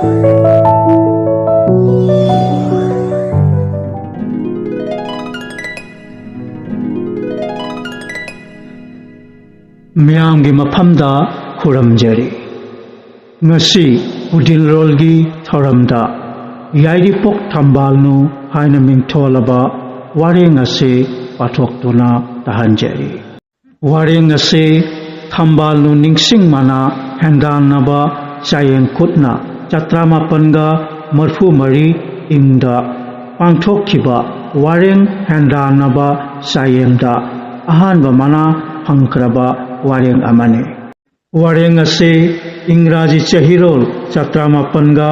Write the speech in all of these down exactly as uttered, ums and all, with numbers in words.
ꯃꯤꯌꯥꯝꯒꯤ ꯃꯐꯝꯗ ꯈꯨꯔꯨꯝꯖꯔꯤ꯫ ꯉꯁꯤ ꯎꯗꯤꯜꯔꯣꯜꯒꯤ ꯊꯧꯔꯝꯗ ꯌꯥꯏꯔꯤꯄꯣꯛ ꯊꯝꯕꯥꯜꯅꯨ ꯍꯥꯏꯅ ꯃꯤꯡꯊꯣꯜꯂꯕ ꯋꯥꯔꯦꯡ ꯑꯁꯤ ꯄꯥꯊꯣꯛꯇꯨꯅ ꯇꯥꯍꯟꯖꯔꯤ꯫ ꯋꯥꯔꯦꯡ ꯑꯁꯤ ꯊꯝꯕꯥꯜꯅꯨ ꯅꯤꯡꯁꯤꯡ ꯃꯅꯥ ꯍꯦꯟꯗꯥꯟꯅꯕ ꯆꯥꯌꯦꯡ ꯈꯨꯠꯅ ꯆꯇ꯭ꯔꯥꯃꯥꯄꯟꯒ ꯃꯔꯐꯨ ꯃꯔꯤ ꯏꯪꯗ ꯄꯥꯡꯊꯣꯛꯈꯤꯕ ꯋꯥꯔꯦꯡ ꯍꯦꯟꯗꯥꯟꯅꯕ ꯆꯥꯌꯦꯡꯗ ꯑꯍꯥꯟꯕ ꯃꯅꯥ ꯐꯪꯈ꯭ꯔꯕ ꯋꯥꯔꯦꯡ ꯑꯃꯅꯤ꯫ ꯋꯥꯔꯦꯡ ꯑꯁꯤ ꯏꯪꯒ꯭ꯔꯥꯖꯤ ꯆꯍꯤꯔꯣꯜ ꯆꯇ꯭ꯔꯥꯃꯥꯄꯟꯒ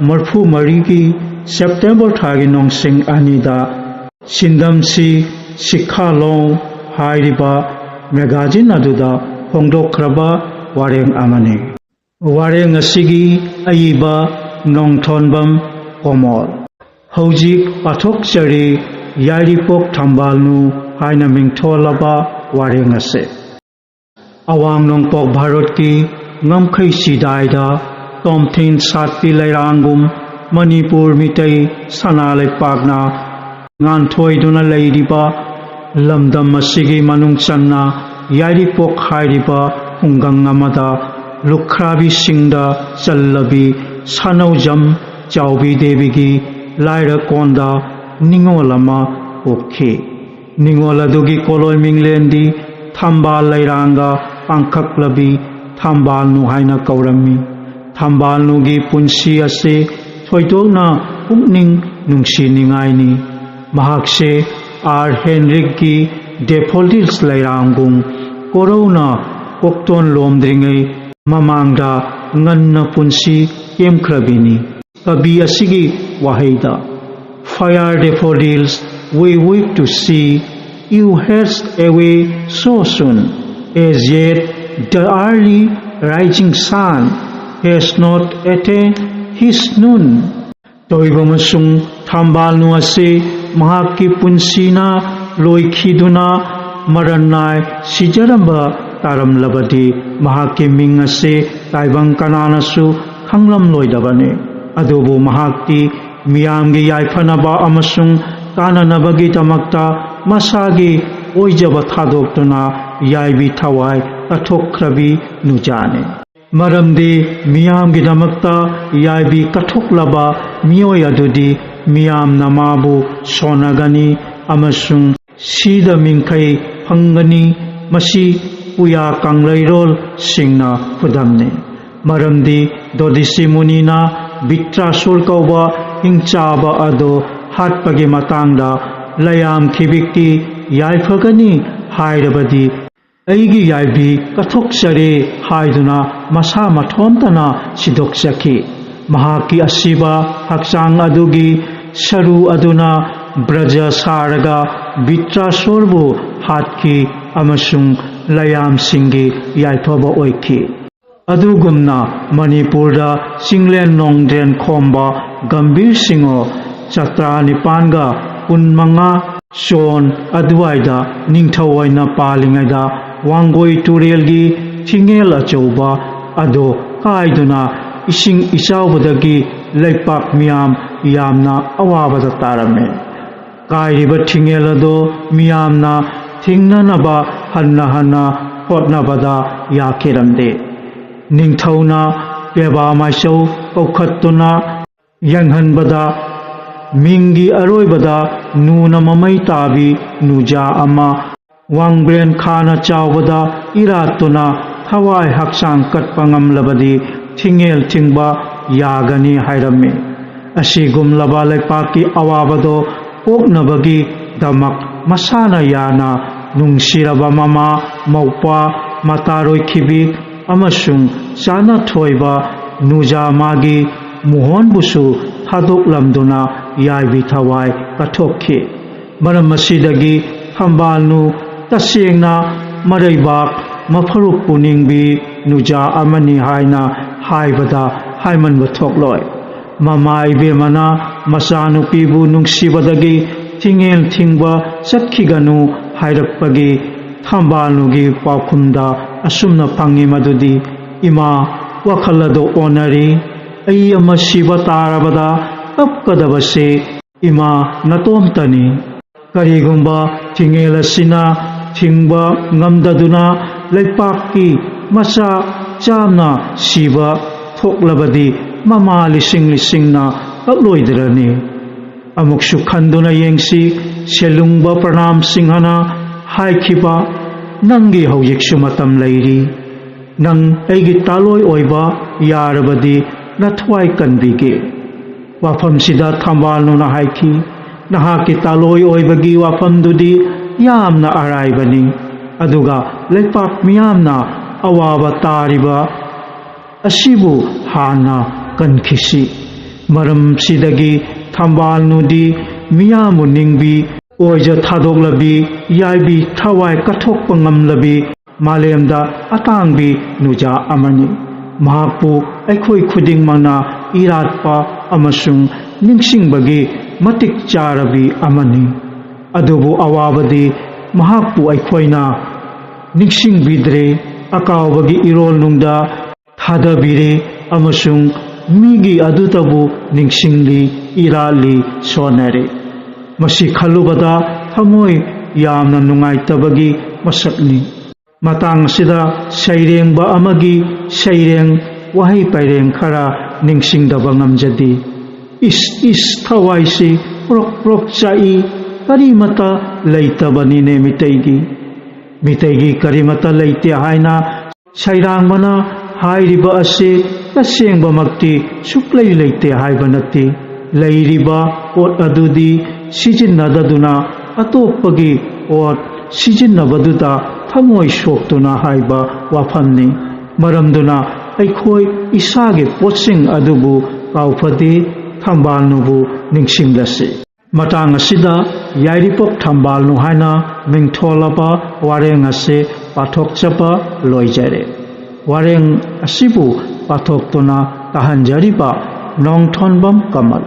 ꯃꯔꯐꯨ ꯃꯔꯤꯒꯤ ꯁꯦꯞꯇꯦꯝꯕꯔ ꯊꯥꯒꯤ ꯅꯣꯡꯁꯤꯡ ꯑꯅꯤꯗ ꯁꯤꯟꯗꯝꯁꯤ ꯁꯤꯈꯥꯂꯣꯡ ꯍꯥꯏꯔꯤꯕ ꯃꯦꯒꯥꯖꯤꯟ ꯑꯗꯨꯗ ꯐꯣꯡꯗꯣꯛꯈ꯭ꯔꯕ ꯋꯥꯔꯦꯡ ꯑꯃꯅꯤ꯫ ꯋꯥꯔꯦꯡ ꯑꯁꯤꯒꯤ ꯑꯏꯕ ꯅꯣꯡꯊꯣꯟꯕꯝ ꯀꯣꯃꯣꯜ꯫ ꯍꯧꯖꯤꯛ ꯄꯥꯊꯣꯛꯆꯔꯤ ꯌꯥꯏꯔꯤꯄꯣꯛ ꯊꯝꯕꯥꯜꯅꯨ ꯍꯥꯏꯅ ꯃꯤꯡꯊꯣꯜꯂꯕ ꯋꯥꯔꯦꯡ ꯑꯁꯤ꯫ ꯑꯋꯥꯡ ꯅꯣꯡꯄꯣꯛ ꯚꯥꯔꯠꯀꯤ ꯉꯝꯈꯩ ꯆꯤꯗꯥꯏꯗ ꯇꯣꯝꯊꯤꯟ ꯁꯥꯠꯄꯤ ꯂꯩꯔꯥꯡꯒꯨꯝ ꯃꯅꯤꯄꯨꯔ ꯃꯤꯇꯩ ꯁꯅꯥ ꯂꯩꯄꯥꯛꯅ ꯉꯥꯟꯊꯣꯏꯗꯨꯅ ꯂꯩꯔꯤꯕ ꯂꯝꯗꯝ ꯑꯁꯤꯒꯤ ꯃꯅꯨꯡ ꯆꯟꯅ ꯌꯥꯏꯔꯤꯄꯣꯛ ꯍꯥꯏꯔꯤꯕ ꯈꯨꯡꯒꯪ ꯑꯃꯗ ꯂꯨꯈ꯭ꯔꯥꯕꯤꯁꯤꯡꯗ ꯆꯜꯂꯕꯤ ꯁꯥꯅꯧꯖꯝ ꯆꯥꯎꯕꯤ ꯗꯦꯕꯤꯒꯤ ꯂꯥꯏꯔꯀꯣꯟꯗ ꯅꯤꯉꯣꯜ ꯑꯃ ꯄꯣꯛꯈꯤ꯫ ꯅꯤꯉꯣꯜ ꯑꯗꯨꯒꯤ ꯀꯣꯂꯣꯏ ꯃꯤꯡꯂꯦꯟꯗꯤ ꯊꯝꯕꯥꯜ ꯂꯩꯔꯥꯡꯒ ꯄꯥꯡꯈꯛꯂꯕꯤ ꯊꯝꯕꯥꯜꯅꯨ ꯍꯥꯏꯅ ꯀꯧꯔꯝꯃꯤ꯫ ꯊꯝꯕꯥꯜꯅꯨꯒꯤ ꯄꯨꯟꯁꯤ ꯑꯁꯤ ꯊꯣꯏꯗꯣꯛꯅ ꯄꯨꯛꯅꯤꯡ ꯅꯨꯡꯁꯤꯅꯤꯡꯉꯥꯏꯅꯤ꯫ ꯃꯍꯥꯛꯁꯦ ꯑꯥꯔ ꯍꯦꯟꯔꯤꯛꯀꯤ ꯗꯦꯐꯣꯗꯤꯜꯁ ꯂꯩꯔꯥꯡꯒꯨꯝ ꯀꯣꯔꯧꯅ ꯀꯣꯛꯇꯣꯟ ꯂꯣꯝꯗ꯭ꯔꯤꯉꯩ ꯃꯃꯥꯡꯗ ꯉꯟꯅ ꯄꯨꯟꯁꯤ ꯇꯦꯝꯈ꯭ꯔꯕꯤꯅꯤ꯫ ꯀꯕꯤ ꯑꯁꯤꯒꯤ ꯋꯥꯍꯩꯗ, "Fair daffodils, we weep to see you haste away so soon, as yet the early rising sun has not attained his noon." ꯇꯣꯏꯕ ꯑꯃꯁꯨꯡ ꯊꯝꯕꯥꯜꯅꯨ ꯑꯁꯤ ꯃꯍꯥꯛꯀꯤ ꯄꯨꯟꯁꯤꯅ ꯂꯣꯏꯈꯤꯗꯨꯅ ꯃꯔꯟ ꯅꯥꯏ ꯁꯤꯖꯔꯝꯕ ꯇꯥꯔꯝꯂꯕꯗꯤ, ꯃꯍꯥꯛꯀꯤ ꯃꯤꯡ ꯑꯁꯤ ꯇꯥꯏꯕꯪ ꯀꯅꯥꯅꯁꯨ ꯈꯪꯂꯝꯂꯣꯏꯗꯕꯅꯤ꯫ ꯑꯗꯨꯕꯨ ꯃꯍꯥꯛꯇꯤ ꯃꯤꯌꯥꯝꯒꯤ ꯌꯥꯏꯐꯅꯕ ꯑꯃꯁꯨꯡ ꯀꯥꯟꯅꯅꯕꯒꯤꯗꯃꯛꯇ ꯃꯁꯥꯒꯤ ꯑꯣꯏꯖꯕ ꯊꯥꯗꯣꯛꯇꯨꯅ ꯌꯥꯏꯕꯤ ꯊꯋꯥꯏ ꯀꯠꯊꯣꯛꯈ꯭ꯔꯕꯤ ꯅꯨꯖꯥꯅꯤ꯫ ꯃꯔꯝꯗꯤ ꯃꯤꯌꯥꯝꯒꯤꯗꯃꯛꯇ ꯌꯥꯏꯕꯤ ꯀꯠꯊꯣꯛꯂꯕ ꯃꯤꯑꯣꯏ ꯑꯗꯨꯗꯤ ꯃꯤꯌꯥꯝꯅ ꯃꯥꯕꯨ ꯁꯣꯟꯅꯒꯅꯤ ꯑꯃꯁꯨꯡ ꯁꯤꯗ ꯃꯤꯡꯈꯩ ꯐꯪꯒꯅꯤ꯫ ꯃꯁꯤ ꯄꯨꯌꯥ ꯀꯪꯂꯩꯔꯣꯜꯁꯤꯡꯅ ꯈꯨꯗꯝꯅꯤ꯫ ꯃꯔꯝꯗꯤ ꯗꯣꯗꯤꯁꯤ ꯃꯨꯅꯤꯅ ꯕꯤꯇ꯭ꯔꯥꯁꯨꯔ ꯀꯧꯕ ꯍꯤꯡꯆꯥꯕ ꯑꯗꯨ ꯍꯥꯠꯄꯒꯤ ꯃꯇꯥꯡꯗ ꯂꯌꯥꯝ ꯊꯤꯕꯤꯛꯇꯤ ꯌꯥꯏꯐꯒꯅꯤ ꯍꯥꯏꯔꯕꯗꯤ ꯑꯩꯒꯤ ꯌꯥꯏꯕꯤ ꯀꯠꯊꯣꯛꯆꯔꯦ ꯍꯥꯏꯗꯨꯅ ꯃꯁꯥ ꯃꯊꯣꯟꯇꯅ ꯁꯤꯗꯣꯛꯆꯈꯤ꯫ ꯃꯍꯥꯛꯀꯤ ꯑꯁꯤꯕ ꯍꯛꯆꯥꯡ ꯑꯗꯨꯒꯤ ꯁꯔꯨ ꯑꯗꯨꯅ ꯕ꯭ꯔꯖ ꯁꯥꯔꯒ ꯕꯤꯇ꯭ꯔꯥꯁꯨꯔꯕꯨ ꯍꯥꯠꯈꯤ ꯑꯃꯁꯨꯡ ꯂꯌꯥꯝꯁꯤꯡꯒꯤ ꯌꯥꯏꯐꯕ ꯑꯣꯏꯈꯤ꯫ ꯑꯗꯨꯒꯨꯝꯅ ꯃꯅꯤꯄꯨꯔꯗ ꯆꯤꯡꯂꯦꯟ ꯅꯣꯡꯗ꯭ꯔꯦꯟ ꯈꯣꯝꯕ ꯒꯝꯚꯤꯔ ꯁꯤꯡꯍ ꯆꯇ꯭ꯔꯥ ꯅꯤꯄꯥꯟꯒ ꯀꯨꯟꯃꯉꯥ ꯆꯣꯟ ꯑꯗꯨꯋꯥꯏꯗ ꯅꯤꯡꯊꯧ ꯑꯣꯏꯅ ꯄꯥꯜꯂꯤꯉꯩꯗ ꯋꯥꯡꯒꯣꯏ ꯇꯨꯔꯦꯜꯒꯤ ꯊꯤꯉꯦꯜ ꯑꯆꯧꯕ ꯑꯗꯨ ꯀꯥꯏꯗꯨꯅ ꯏꯁꯤꯡ ꯏꯆꯥꯎꯕꯗꯒꯤ ꯂꯩꯄꯥꯛ ꯃꯤꯌꯥꯝ ꯌꯥꯝꯅ ꯑꯋꯥꯕꯗ ꯇꯥꯔꯝꯃꯤ꯫ ꯀꯥꯏꯔꯤꯕ ꯊꯤꯉꯦꯜ ꯑꯗꯨ ꯃꯤꯌꯥꯝꯅ ꯊꯤꯡꯅꯅꯕ ꯍꯟꯅ ꯍꯟꯅ ꯍꯣꯠꯅꯕꯗ ꯌꯥꯈꯤꯔꯝꯗꯦ꯫ ꯅꯤꯡꯊꯧꯅ ꯄꯦꯕꯥ ꯃꯥꯏꯆꯧ ꯀꯧꯈꯠꯇꯨꯅ ꯌꯦꯡꯍꯟꯕꯗ ꯃꯤꯡꯒꯤ ꯑꯔꯣꯏꯕꯗ ꯅꯨꯅ ꯃꯃꯩ ꯇꯥꯕꯤ ꯅꯨꯖꯥ ꯑꯃ ꯋꯥꯡꯕ꯭ꯔꯦꯟ ꯈꯥꯅ ꯆꯥꯎꯕꯗ ꯏꯔꯥꯠꯇꯨꯅ ꯊꯋꯥꯏ ꯍꯛꯆꯥꯡ ꯀꯠꯄ ꯉꯝꯂꯕꯗꯤ ꯊꯤꯉꯦꯜ ꯊꯤꯡꯕ ꯌꯥꯒꯅꯤ ꯍꯥꯏꯔꯝꯃꯤ꯫ ꯑꯁꯤꯒꯨꯝꯂꯕ ꯂꯩꯄꯥꯛꯀꯤ ꯑꯋꯥꯕꯗꯣ ꯀꯣꯛꯅꯕꯒꯤꯗꯃꯛ ꯃꯁꯥꯅ ꯌꯥꯅ ꯅꯨꯡꯁꯤꯔꯕ ꯃꯃꯥ, ꯃꯧꯄ꯭ꯋꯥ, ꯃꯇꯥꯔꯣꯏꯈꯤꯕꯤ ꯑꯃꯁꯨꯡ ꯆꯥꯅ ꯊꯣꯏꯕ ꯅꯨꯖꯥ ꯃꯥꯒꯤ ꯃꯨꯍꯣꯟꯕꯨꯁꯨ ꯊꯥꯗꯣꯛꯂꯝꯗꯨꯅ ꯌꯥꯏꯕꯤ ꯊꯋꯥꯏ ꯀꯠꯊꯣꯛꯈꯤ꯫ ꯃꯔꯝ ꯑꯁꯤꯗꯒꯤ ꯊꯝꯕꯥꯜꯅꯨ ꯇꯁꯦꯡꯅ ꯃꯔꯩꯕꯥꯛ ꯃꯐꯔꯨꯞ ꯄꯨꯅꯤꯡꯕꯤ ꯅꯨꯖꯥ ꯑꯃꯅꯤ ꯍꯥꯏꯅ ꯍꯥꯏꯕꯗ ꯍꯥꯏꯃꯟꯕ ꯊꯣꯛꯂꯣꯏ꯫ ꯃꯃꯥ ꯏꯕꯦꯝꯃꯅ ꯃꯆꯥꯅꯨꯄꯤꯕꯨ ꯅꯨꯡꯁꯤꯕꯗꯒꯤ ꯊꯤꯉꯦꯜ ꯊꯤꯡꯕ ꯆꯠꯈꯤꯒꯅꯨ ꯍꯥꯏꯔꯛꯄꯒꯤ ꯊꯝꯕꯥꯜꯅꯨꯒꯤ ꯄꯥꯎꯈꯨꯝꯗ ꯑꯁꯨꯝꯅ ꯐꯪꯉꯤ ꯃꯗꯨꯗꯤ, "ꯏꯃꯥ, ꯋꯥꯈꯜ ꯑꯗꯨ ꯑꯣꯟꯅꯔꯤ꯫ ꯑꯩ ꯑꯃ ꯁꯤꯕ ꯇꯥꯔꯕꯗ ꯀꯞꯀꯗꯕꯁꯤ ꯏꯃꯥ ꯅꯇꯣꯝꯇꯅꯤ꯫ ꯀꯔꯤꯒꯨꯝꯕ ꯊꯤꯡꯉꯦꯜ ꯑꯁꯤꯅ ꯊꯤꯡꯕ ꯉꯝꯗꯗꯨꯅ ꯂꯩꯄꯥꯛꯀꯤ ꯃꯆꯥ ꯆꯥꯝꯅ ꯁꯤꯕ ꯊꯣꯛꯂꯕꯗꯤ ꯃꯃꯥ ꯂꯤꯁꯤꯡ ꯂꯤꯁꯤꯡꯅ ꯀꯞꯂꯣꯏꯗ꯭ꯔꯅꯤ? ꯑꯃꯨꯛꯁꯨ ꯈꯟꯗꯨꯅ ꯌꯦꯡꯁꯤ, ꯁꯦꯂꯨꯡꯕ ꯄ꯭ꯔꯅꯥꯝ ꯁꯤꯡꯍꯅ ꯍꯥꯏꯈꯤꯕ, "ꯅꯪꯒꯤ ꯍꯧꯖꯤꯛꯁꯨ ꯃꯇꯝ ꯂꯩꯔꯤ꯫ ꯅꯪ ꯑꯩꯒꯤ ꯇꯥꯂꯣꯏ ꯑꯣꯏꯕ ꯌꯥꯔꯕꯗꯤ ꯅꯊ꯭ꯋꯥꯏ ꯀꯟꯕꯤꯒꯦ"꯫ ꯋꯥꯐꯝꯁꯤꯗ ꯊꯝꯕꯥꯜꯅꯨꯅ ꯍꯥꯏꯈꯤ, "ꯅꯍꯥꯛꯀꯤ ꯇꯥꯂꯣꯏ ꯑꯣꯏꯕꯒꯤ ꯋꯥꯐꯝꯗꯨꯗꯤ ꯌꯥꯝꯅ ꯑꯔꯥꯏꯕꯅꯤ, ꯑꯗꯨꯒ ꯂꯩꯄꯥꯛ ꯃꯤꯌꯥꯝꯅ ꯑꯋꯥꯕ ꯇꯥꯔꯤꯕ ꯑꯁꯤꯕꯨ ꯍꯥꯟꯅ ꯀꯟꯈꯤꯁꯤ"꯫ ꯃꯔꯝꯁꯤꯗꯒꯤ ꯊꯝꯕꯥꯜꯅꯨꯗꯤ ꯃꯤꯌꯥꯝꯕꯨ ꯅꯤꯡꯕꯤ, ꯑꯣꯏꯖ ꯊꯥꯗꯣꯛꯂꯕꯤ, ꯌꯥꯏꯕꯤ, ꯊꯋꯥꯏ ꯀꯠꯊꯣꯛꯄ ꯉꯝꯂꯕꯤ, ꯃꯥꯂꯦꯝꯗ ꯑꯇꯥꯡꯕꯤ ꯅꯨꯖꯥ ꯑꯃꯅꯤ꯫ ꯃꯍꯥꯛꯄꯨ ꯑꯩꯈꯣꯏ ꯈꯨꯗꯤꯡꯃꯛꯅ ꯏꯔꯥꯠꯄ ꯑꯃꯁꯨꯡ ꯅꯤꯡꯁꯤꯡꯕꯒꯤ ꯃꯇꯤꯛ ꯆꯥꯔꯕꯤ ꯑꯃꯅꯤ꯫ ꯑꯗꯨꯕꯨ ꯑꯋꯥꯕꯗꯤ ꯃꯍꯥꯛꯄꯨ ꯑꯩꯈꯣꯏꯅ ꯅꯤꯡꯁꯤꯡꯕꯤꯗ꯭ꯔꯦ, ꯑꯀꯥꯎꯕꯒꯤ ꯏꯔꯣꯜꯅꯨꯡꯗ ꯊꯥꯗꯕꯤꯔꯦ ꯑꯃꯁꯨꯡ ꯃꯤꯒꯤ ꯑꯗꯨꯇꯕꯨ ꯅꯤꯡꯁꯤꯡꯂꯤ, ꯏꯔꯥꯠꯂꯤ, ꯁꯣꯟꯅꯔꯦ꯫ ꯃꯁꯤ ꯈꯜꯂꯨꯕꯗ ꯊꯃꯣꯏ ꯌꯥꯝꯅ ꯅꯨꯡꯉꯥꯏꯇꯕꯒꯤ ꯃꯁꯛꯅꯤ꯫ ꯃꯇꯥꯡ ꯑꯁꯤꯗ ꯁꯩꯔꯦꯡꯕ ꯑꯃꯒꯤ ꯁꯩꯔꯦꯡ ꯋꯥꯍꯩ ꯄꯔꯦꯡ ꯈꯔ ꯅꯤꯡꯁꯤꯡꯗꯕ ꯉꯝꯖꯗꯦ꯫ "ꯏꯁ, ꯏꯁ, ꯊꯋꯥꯏꯁꯤ ꯄ꯭ꯔꯣꯛ ꯄ꯭ꯔꯣꯛ ꯆꯥꯛꯏ, ꯀꯔꯤꯃꯇ ꯂꯩꯇꯕꯅꯤꯅꯦ ꯃꯤꯇꯩꯒꯤ"꯫ ꯃꯤꯇꯩꯒꯤ ꯀꯔꯤꯃꯇ ꯂꯩꯇꯦ ꯍꯥꯏꯅ ꯁꯩꯔꯥꯡꯕꯅ ꯍꯥꯏꯔꯤꯕ ꯑꯁꯤ ꯇꯁꯦꯡꯕꯃꯛꯇꯤ ꯁꯨꯛꯂꯩ ꯂꯩꯇꯦ ꯍꯥꯏꯕ ꯅꯠꯇꯦ꯫ ꯂꯩꯔꯤꯕ ꯄꯣꯠ ꯑꯗꯨꯗꯤ ꯁꯤꯖꯤꯟꯅꯗꯗꯨꯅ ꯑꯇꯣꯞꯄꯒꯤ ꯄꯣꯠ ꯁꯤꯖꯤꯟꯅꯕꯗꯨꯗ ꯊꯃꯣꯏ ꯁꯣꯛꯇꯨꯅ ꯍꯥꯏꯕ ꯋꯥꯐꯝꯅꯤ꯫ ꯃꯔꯝꯗꯨꯅ ꯑꯩꯈꯣꯏ ꯏꯁꯥꯒꯤ ꯄꯣꯠꯁꯤꯡ ꯑꯗꯨꯕꯨ ꯀꯥꯎꯐꯗꯦ, ꯊꯝꯕꯥꯜꯅꯨꯕꯨ ꯅꯤꯡꯁꯤꯡꯂꯁꯤ꯫ ꯃꯇꯥꯡ ꯑꯁꯤꯗ ꯌꯥꯏꯔꯤꯄꯣꯛ ꯊꯝꯕꯥꯜꯅꯨ ꯍꯥꯏꯅ ꯃꯤꯡꯊꯣꯜꯂꯕ ꯋꯥꯔꯦꯡ ꯑꯁꯤ ꯄꯥꯊꯣꯛꯆꯕ ꯂꯣꯏꯖꯔꯦ꯫ ꯋꯥꯔꯦꯡ ꯑꯁꯤꯕꯨ ꯄꯥꯊꯣꯛꯇꯨꯅ ꯇꯥꯍꯟꯖꯔꯤꯕ ꯅꯣꯡꯊꯣꯟꯕꯝ ꯀꯃꯜ꯫